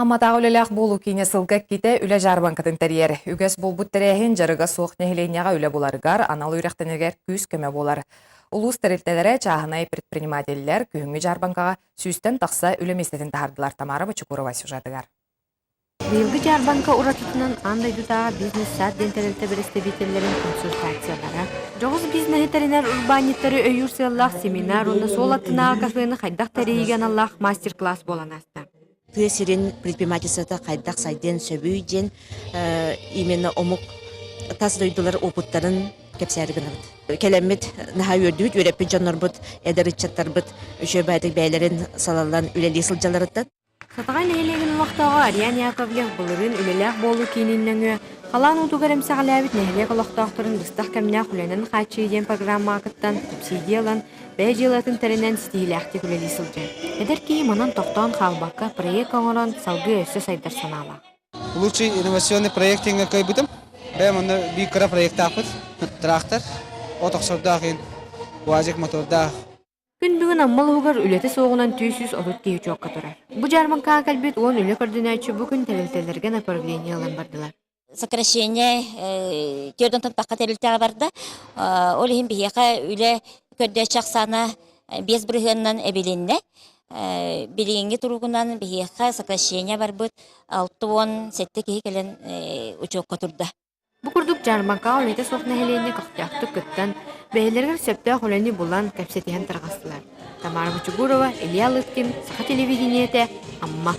Амматааҕы үлэлээх буолуу киинэ сылга иккитэ үлэ дьаарбаҥкатын тэрийэр. Үгэс буолбут тэрээһин дьарыга суох нэһилиэнньэҕэ үлэ буларыгар, анал үөрэхтэнэригэр күүс-көмө буолар. Улуус тэрилтэлэрэ, чааһынай предпринимателлэр күһүҥҥү дьаарбаҥкаҕа сүүстэн тахса үлэ миэстэтин таһаардылар. Тамара Бочукурова сюжетыгар. Быйылгы дьаарбаҥка уратытынан аан дойдутааҕы бизнес-сад диэн тэрилтэ бэрэстэбиитэллэрин консультациялара, дьоҕус бизнеһи тэринэр урбаанньыттары өйүүр сыаллаах семинар уонна суол аттынааҕы кафены хайдах тэрийиигэ аналлаах мастер-класс буолан ааста. Тыа сирин предпринимательствота хайдах сайдыан сөбүй диэн именно омук тас дойдулар опыттарын кэпсээри гынабыт. Кэлэммит наһаа үөрдүбүт, үөрэппит дьоннорбут, эдэр ыччаттарбыт үчүгэй баайдык бэйэлэрин салаллан үлэлии сылдьалларыттан. Сатаҕай нэһилиэгин олохтооҕо Ариан Яковлев былырыын үлэлээх буолуу киинин нөҥүө халаан уутугар эмсэҕэлээбит нэһилиэк олохтоохторун быстах кэмнээх үлэнэн хааччыйыы диэн программаҕа кыттан субсидия ылан, бэйэ дьыалатын тэринэн ситиһиилээхтик үлэлии сылдьар. Эдэр киһи манан тохтоон хаалбакка проект оҥорон салгыы өссө сайдар санаалаах. Лучший инновационный проект диэҥҥэ кыайбытым. Бэйэм онно биир кыра проектаахпыт. Трактор, от охсордоох иһин, УАЗик мотордаах. Күн бүгүн Амма улууһугар үлэтэ суоҕунан 230 киһи учуокка турар. Бу дьаарбаҥкаҕа кэлбит 10 үлэ көрдөнөөччү бу күн тэрилтэлэргэ направление ылан бардылар. Сокращение төрдөн тахха тэрилтэҕэ барда. Ол иһин биһиэхэ үлэ көрдөөччү ахсаана 5 бырыһыанынан эбилиннэ. Билиҥҥи туругунан биһиэхэ сокращение барбыт 67 киһи кэлэн учуокка турда. Бу курдук дьаарбаҥкаҕа үлэтэ суох нэһилиэнньэ көхтөөхтүк кыттан, бэйэлэригэр сөптөөх үлэни булан, кэпсэтиһэн тарҕастылар. Тамара Бочугурова, Илья Лыткин, Саха телевидениетэ, Амма.